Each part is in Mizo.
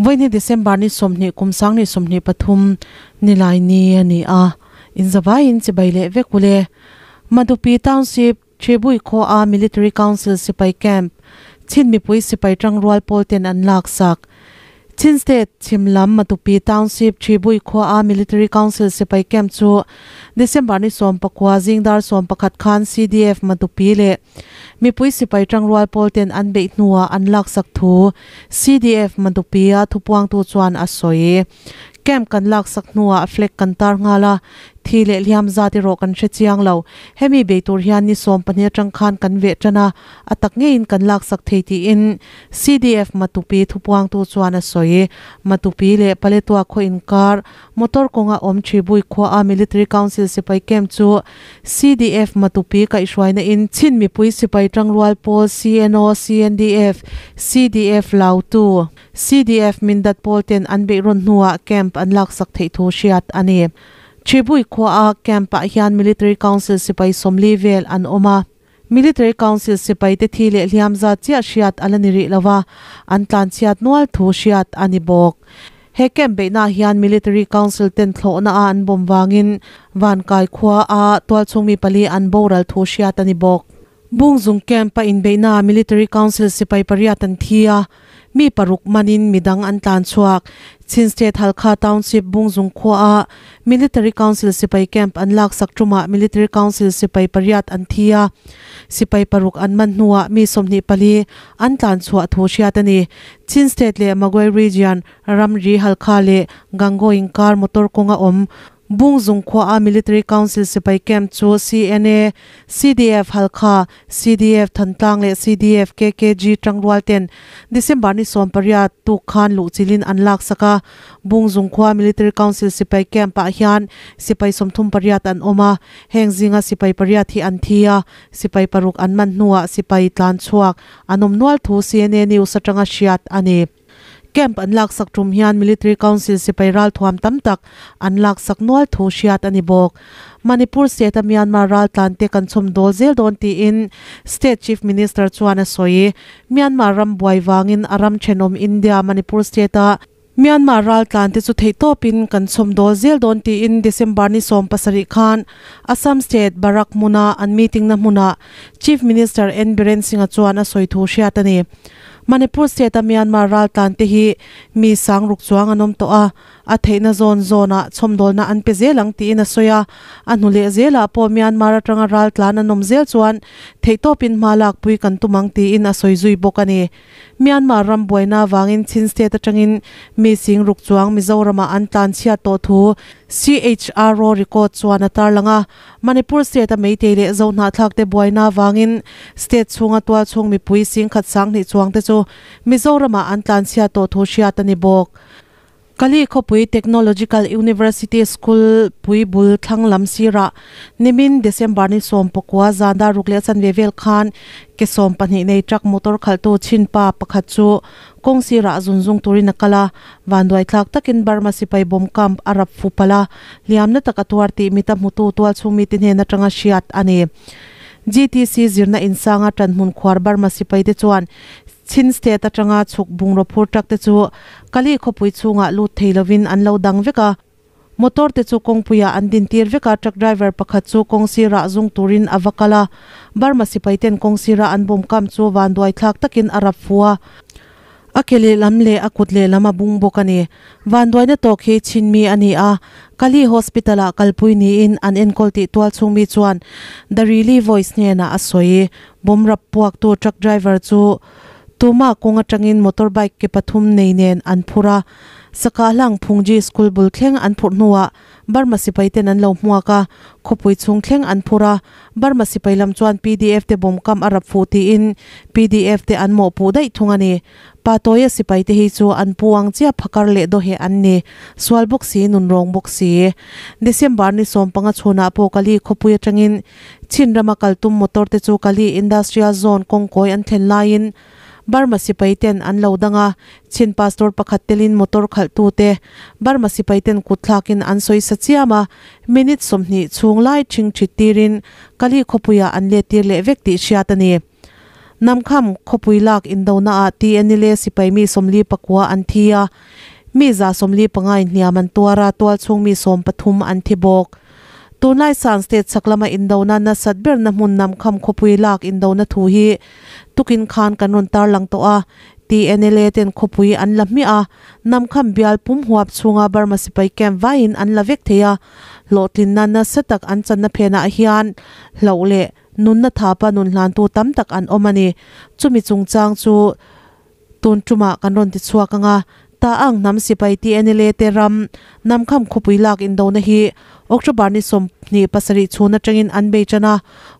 Vawiin December ni 20 kum 2023 Nilaini a ni a, inzavaiin chibai leh vek ule. Madupi Township, Tribui khaw a Military Council sipai camp, Chin mipui sipai tangrual pawl ten an laksak. Chin State chhim lam Matupi Township, Tribui khua a Military Council sipai camp chu December ni 19 zingdar 11 khan CDF Matupi leh mipui sipai tangrual pawl ten an beih hnuah an laksak thu CDF Matupi a thupuangtu chuan a sawi. Camp kan laksak hnuah flag kan tar nghal a, thi leh hliam zat erawh kan hre chiang lo. Hemi bei tur hian ni 12 atang khan kan veh tan a, a tak ngeiin kan laksak thei tiin CDF Matupi thupuangtu chuan a sawi. Matupi leh Paletwa khaw inkar motor kawnga awm Thibui khua a Military Council sipai camp chu CDF Matupi kaihhruaina in Chin mipui sipai tangrual pawl CNO, CNDF, CDF Lautu, CDF Mindat pawl ten an beih rawn hnuah camp an laksak theih thu hriat a ni. Tribui khuaa camp ah hian Military Council sipai 40 vel an awm a. Military Council sipai te thi leh hliam zat chiah hriat a la ni rih lo va, an tlanchhiat nual thu hriat a ni bawk. He camp beihnaah hian Military Council ten thlawhna a an bawm vangin Vankai khua a tualchhung mi pali an boral thu hriat a ni bawk. Bungzung camp a inbeihnaah Military Council sipai pariat an thi a, mi paruk manin midang an tlan chhuak. Chin State Halkha Township Bungzung khuaah Military Council sipai camp an laksak tumah Military Council sipai pariat an thi a, sipai paruk an man hnuah mi 24 an tlan chhuah thu hriat a ni. Chin State leh Magway Region ramri Halkha leh Gangaw inkar motor kawnga awm Bungzung khuaa Military Council sipai camp chu CNA, CDF Halkha, CDF Thantlang leh CDF KKG tangrual ten December ni 18 tuk khan luhchilhin an laksak a. Bungzung khua Military Council sipai camp ah hian sipai 38 an awm a, heng zinga sipai pariat hi an thi a, sipai paruk an man hnuah sipai tlan chhuak an awm nual thu CNA News atanga hriat a ni. Camp an laksak tum hian Military Council sipai ralthuam tam tak an laksak nual thu hriat a ni bawk. Manipur State a Myanmar raltlan te kan chhawm dawl zel dawn tiin State Chief Minister chuan a sawi. Myanmar ram buai vangin a ram thenawm India Manipur State a Myanmar raltlan te chu theihtawpin kan chhawm dawl zel dawn tiin December ni 17 khan Assam State Barak hmuna an meeting na hmunah Chief Minister N Biren Singh-a chuan a sawi thu hriat a ni. Manipur State-a Myanmar raltlan te hi mi sang ruk chuang an awm tawh a, a theihna zawn zawnah chhawmdawlna an pe zel ang tiin a sawi a. A hnu leh zelah pawh Myanmar atanga raltlan an awm zel chuan theihtawpin hma lakpui kan tum ang tiin a sawi zui bawk a ni. Myanmar ram buaina avangin Chin State atangin mi sing ruk chuang Mizoramah an tlanchhiat tawh thu CHRO record chuan a tarlang a. Manipur State a Meitei leh Zohnahthlak te buaina avangin State chhunga tualchhung mipui singkhat sanghnih chuang te chu Mizoramah an tlanchhiat tawh thu hriat a ni bawk. Kali khawpui Technological University School pui bul thlang lam sirah nimin December ni 19 zan dar ruk leh chanve vel khan ke 12 nei truck motor khalhtu chhinpa pakhat chu kawng sirah zun zung turin a kal a, vanduai thlak takin Burma sipai bomb camp a rap fu palh a, hliamna tak a tuar tih mita hmutu tualchhung mite hnen atanga hriat a ni. GTC zirna insanga tanhmun khuar Burma sipai te chuan Chin State atanga chhuk bungraw phur truck te chu Kali khawpui chhungah lut thei lovin an lo dang vek a, motor te chu kawngpuiah an din tir vek a, truck driver pakhat chu kawng sirah zung turin a va kal a, Burma sipai ten kawng sira an bomb kam chu vanduai thlak takin a rap fu a. A ke lehlam leh a kut lehlam a bung bawk a ni. Vanduaina tawk hi chhinmi a ni a, Kali Hospital-ah kalpui niin an enkawl tih tualchhung mi chuan The Rili Voice hnenah a sawi. Bomb rap puaktu truck driver chu tuma kawng atangin motorbike ke pathum nei nen an phur a, Sakahlang Phungji School bul thleng an phurh hnuah Burma sipai ten an lo hmuak a, khawpui chhung thleng an phur a, Burma sipai lam chuan pdf te bawm kam a rap fuh tiin pdf te an mawhpuh daih thung a ni. Pa Tawia sipai te hi chu an pu ang chiah phakar leh dawheh an ni, sual bawk si, nunrawng bawk si. December ni 15 chhunah pawh Kali khawpui atangin Chin rama kal tum motor te chu Kali Industrial Zone kawngkawi an thlen laiin Burma sipai ten an lo dang a, Chin pastor pakhat telin motor khalh tu te Burma sipai ten kut thlakin an sawi sa chiam a, minute 20 chhung lai thing thit tirin Kali khawpuiah an let tir leh vek tih hriat a ni. Namkham khawpui lak indonaah TNLA sipai mi 49 an thi a, mi 145 in hliam an tuar a, tualchhung mi 13 an thi bawk. Tunlai Shan State chhak lama indona nasat berna hmun Namkham khawpui lak indona thu hi tukin khan kan rawn tarlang tawh a, TNLA ten khawpui an la hmiah a, Namkham bial pum huap chhunga Burma sipai camp vaiin an la vek thei a, hlawhtlinna nasa tak an channa phenah hian hlauh leh nunna thapa nun hlantu tam tak an awm a ni. Chumi chungchang chu tun tumah kan rawn ti chhuak ang a, ta ang hnam sipai TNLA te ram Namkham khawpui lak indona hi October ni 27 chhun atangin an bei tan a,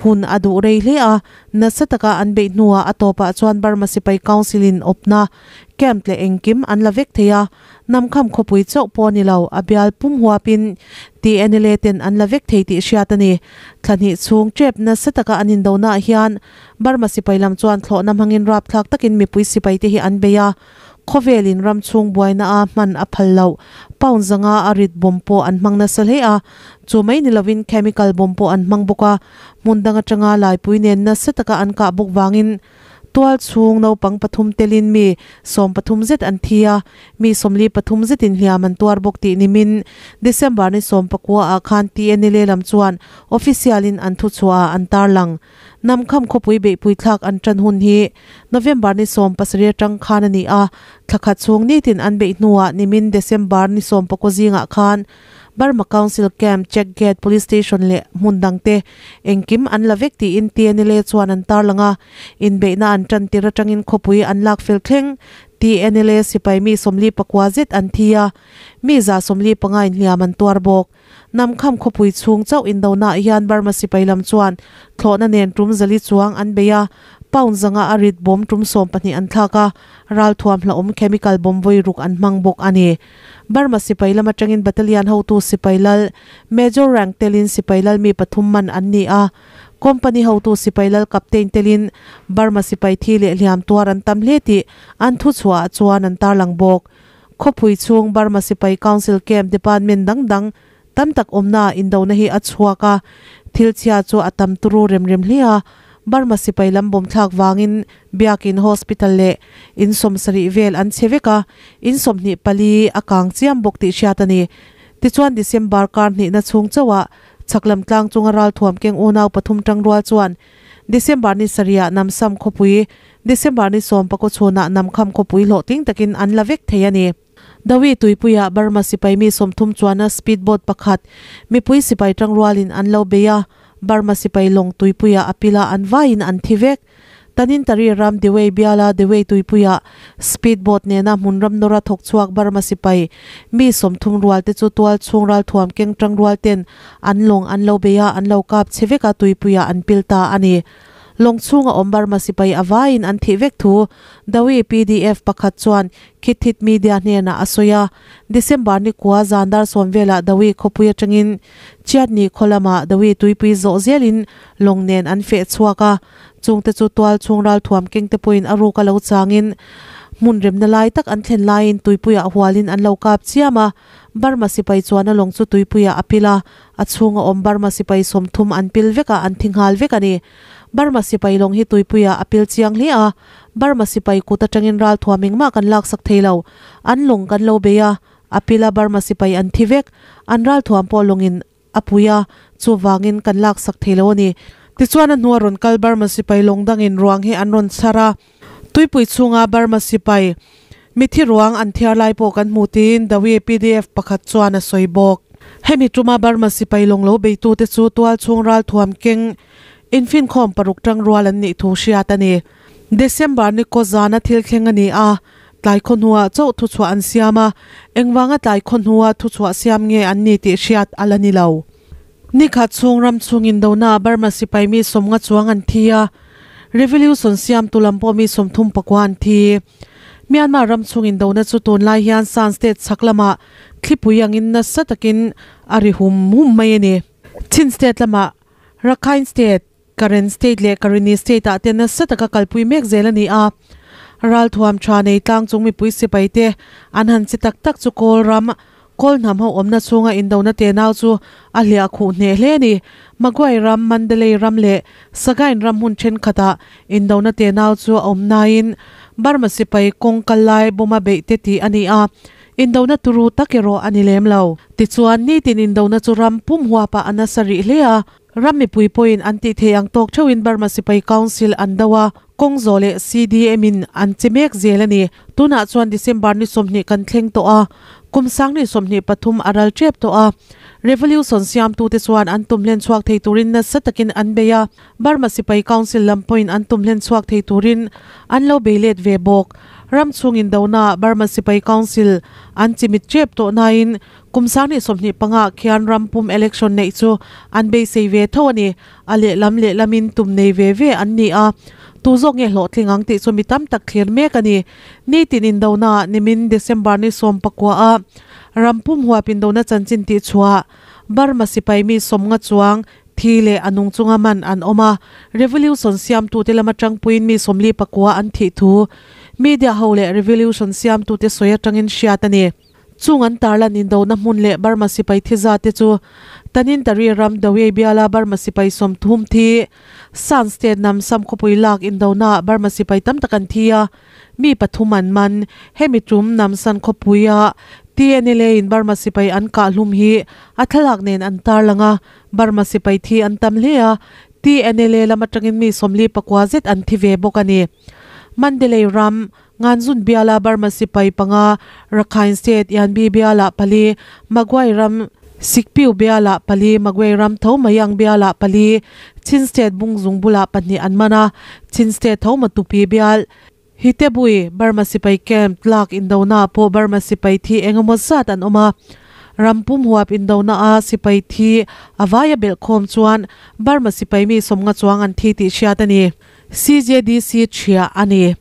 hun a duh rei hle a, nasa taka an beih hnuah a tawpah chuan Burma sipai Council in awpna camp leh engkim an la vek thei a, Namkham khawpui chauh pawh a ni lo, a bial pum huapin TNLA ten an la vek thei tih hriat a ni. Thla hnih chhung tep nasa taka an indonaah hian Burma sipai lam chuan thlawhna hmangin rapthlak takin mipui sipaite hi an bei a, khawvelin ram chhung buaina a hman a phal loh. Pound zanga a rit bomb pawh an hmang nasa hle a, chu mai ni lovin chemical bomb pawh an hmang bawk a, hmun dang atanga laipui nen nasa taka an kah bawk vangin Tual chhung naupang pathum telin mi 13 zet an thi a, mi 43 zetin hliam an tuar bawk tih nimin December ni 19 ah khan TNLA lam chuan official in an thuchhuah ah an tarlang. Namkham khawpui beihpui thlak an tan hun hi November ni 17 atang khan a ni a, thla khat chhung nitin an beih hnuah nimin December ni 19 zingah khan Burma Council Camp, Check Gate, Police Station leh hmun dangte engkim an la vek tiin TNLA chuan an tarlang a. Inbeihna an tan tir atangin khawpui an lak fel thleng. TNLA sipai mi 49 zet an thi a, mi 145 in hliam an tuar bawk. Namkham khawpui chhung chauh indonaah hian Burma sipai lam chuan thlawhna nen tum 400 chuang an bei a, pound zanga a rit bawm tum 12 an thlak a, ralthuam hlauhawm chemical bomb vawi ruk an hmang bawk a ni. Burma sipai lam atangin battalion hotu sipai lal Major rank telin sipai lal mi pathum man an ni a, company hotu sipai lal captain telin Burma sipai thi leh hliam tuar an tam hle tih an thuchhuah ah chuan an tarlang bawk. Khawpui chhung Burma sipai council camp department dang dang tam tak awmna ah indona hi a chhuak a, thil chhia chu a tam turu rem rem hle a, Burma sipai lam bawm thlak vangin Biakin Hospital leh in 70 vel an chhe vek a, in 24 a kang chiam bawk tih hriat a ni. Tichuan December kar hnihna chhung chauhah chhaklam tlang chunga ralthuam keng unau pathum tangrual chuan December ni sarihah Namsam khawpui, December ni 19 chhunah Namkham khawpui hlawhtling takin an la vek thei a ni. Dawi tuipuiah Burma sipai mi 30 chuana speed boat pakhat mipui sipai tangrualin an lo bei a, Burma sipai lawng tuipuiah a pila an vaiin an thi vek. Tanintari ram Dewey biala Dewey tuipuiah speed boat nena hmun ram nawra thawk chhuak Burma sipai mi 30 rual te chu tual chhung ralthuam keng tangrual ten an lawng an lo bei a, an lo kap chhe vek a tuipuiah an pil ta a ni. Lawng chhunga awm Burma sipai a vaiin an thih vek thu Dawi PDF pakhat chuan Khit Thit Media hnenah a sawi a, December ni kua zan dar sawm velah Dawi khawpui atangin Chiatni khaw lamah Dawi tuipui zawh zelin lawng nen an feh chhuak a, chungte chu tual chhung ralthuam kengte pawhin a ruk a lo changin hmun remna lai tak an thlen laiin tuipuiah hualin an lo kap chiam a, Burma sipai chuan a lawng chu tuipuiah a pil a, a chhunga awm Burma sipai 30 an pil vek a, an thi nghal vek a ni. Burma sipai lawng hi tuipuiah a pil chiang hle a, Burma sipai kut atangin ralthuam engmah kan laksak thei lo. An lawng kan lo bei a, a pila Burma sipai an thi vek. An ralthuam pawh lawngin a pui a, chuvangin kan laksak thei lo a ni. Tichuan a hnua rawn kal Burma sipai lawng dangin ruang hi an rawn chhar a, tuipui chhunga Burma sipai mithi ruang an thiar lai pawh kan hmu tiin Dawi PDF pakhat chuan a sawi bawk. Hemi tuma Burma sipai lawng lo beitute chu tual chhung ralthuam keng infinkhawm paruk tangrual an nih thu hriat a ni. December ni kaw zana thil thleng a ni a, tlai khaw hnuah chauh thuchhuah an siam a, engvanga tlai khaw hnua thuchhuah siam nge an ni tih hriat a la ni lo. Ni khat chhung ram chhung indona Burma sipai mi 50 chuang an thi a, revolution siamtu lam pawh mi 39 an thi. Myanmar ram chhung indona chu tunlai hian Shan State chhak lamah thlipui angin nasa takin a ri hum hum mai a ni. Chin State lamah Rakhine State, Karen State leh Karenni State ah te nasa taka kalpui mek zel a ni a. Ralthuam tha nei tlang chung mipui sipai te an han che tak tak chu Kawl ram Kawl hnam ho awmna chhunga indona tenau chu a hliah khuh hneh hle a ni. Magway ram, Mandalay ram leh Sagaing ram hmun thenkhatah indona tenau chu a awm nain Burma sipai kawng kal lai bawma beih te tih a ni a, indona turu tak erawh a ni lem lo. Tichuan, nitin indona chu ram pum huapah a nasa rih hle a. Ram mipui pawhin an tih theih ang tawk theuhin Burma Sipai Council an do a, kawng zawh leh CDM in an che mek zel a ni. Tunah chuan December ni 20 kan thleng tawh a, kum 2023 a ral tep tawh a. Revolution siamtute chuan an tum hlen chhuak thei turin nasa takin an bei a, Burma Sipai Council lam pawhin an tum hlen chhuak thei turin an lo bei let ve bawk. Ram chhung indona Burma Sipai Council an chimit tep tawh nain Kum 2025 ah khian ram pum election neih chu an beisei ve tho a ni. A lehlam lehlamin tum nei ve ve an ni a, tu zawk nge hlawhtling ang tih chu mi tam tak thlir mek a ni. Nitin indona ah nimin December ni 19 ah ram pum huap indona chanchin tih chhuah Burma sipai mi 50 chuang thi leh a nung chunga man an awm a, revolution siamtute lama tangpuiin mi 49 an thih thu media ho leh revolution siamtute sawi atangin hriat a ni. Chung an tarlan indona hmun leh Burma sipai thi zat te chu Tanintari ram Dawei biala Burma sipai 30 thi, Shan State nam Sam khawpui lak indona ah Burma sipai tam tak an thi a, mi pathum an man. Hemi tum nam San khawpui ah TNLA in Burma sipai an kah hlum hi a thlalak nen an tarlang a, Burma sipai thi an tam hle a, TNLA lam atangin mi 49 zet an thi ve bawk a ni. Mandalay ram Nganzun biala Burma sipai panga, Rakhine State Yanbi biala pali, Magway ram Sikpiu biala pali, Magway ram tho Mayang biala pali, Chin State Bungzung bula pahnih an man a, Chin State tho Matupi bial Hitebui Burma sipai camp tlak indona pawh Burma sipai thi engemaw zat an awm a, ram pum huap indona a sipai thi a vaia belhkhawm chuan Burma sipai mi 50 chuang an thi tih hriat a ni. CJDC thiah a ni.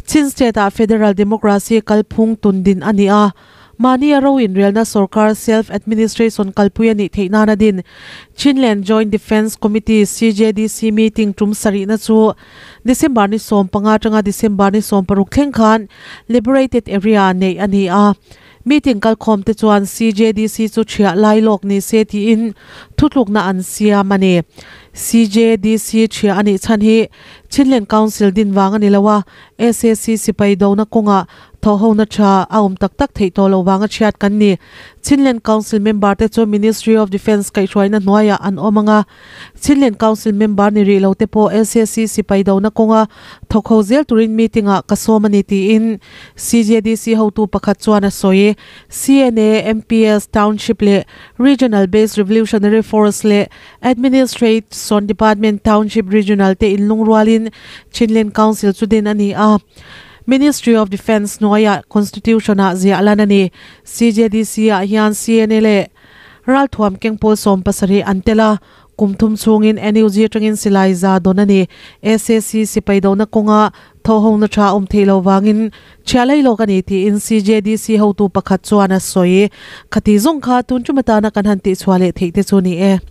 Chin State-ah Federal Democracy kalphung tun din a ni a, mahni a ro inrelna sorkar Self Administration kalpui a nih theih nana din Chinland Joint Defence Committee, CJDC, meeting tum sarihna chu December ni 15 atanga December ni 16 thleng khan Liberated Area neih a ni a. Meeting kalkhawm te chuan CJDC chu thiah lai lawk ni se tiin thutlukna an siam a ni. CJDC thiah a nih chhan hi Chinland Council din vang a ni lo a, SAC sipai dona kawngah thawhhona tha a awm tak tak theih tawh loh vanga chhiat kan ni. Chinland Council member te chu Ministry of Defence kaihhruaina hnuaiah an awm ang a, Chinland Council member ni rih lo te pawh SAC sipai dona kawnga thawk ho zel turin meeting ah ka sawm a ni tiin CJDC hotu pakhat chuan a sawi. CNA, MPS, Township leh Regional Based Revolutionary Force leh Administration Department Township Regional te inlungrualin Chinland Council chu din a ni a. Ministry of Defence hnuaiah Constitution-ah ziah lan a ni. CJDC-ah hian CNA leh ralthuam keng pawl 70 an tel a, kum thum chhungin NUG atangin silai za dawn a ni. SAC sipai dona kawnga thawhhona tha awm theih lo vangin chhiah lei lawk a ni tiin CJDC hotu pakhat chuan a sawi. Khati zawng kha tun tum atana kan han tihchhuah leh theih te chu ni e.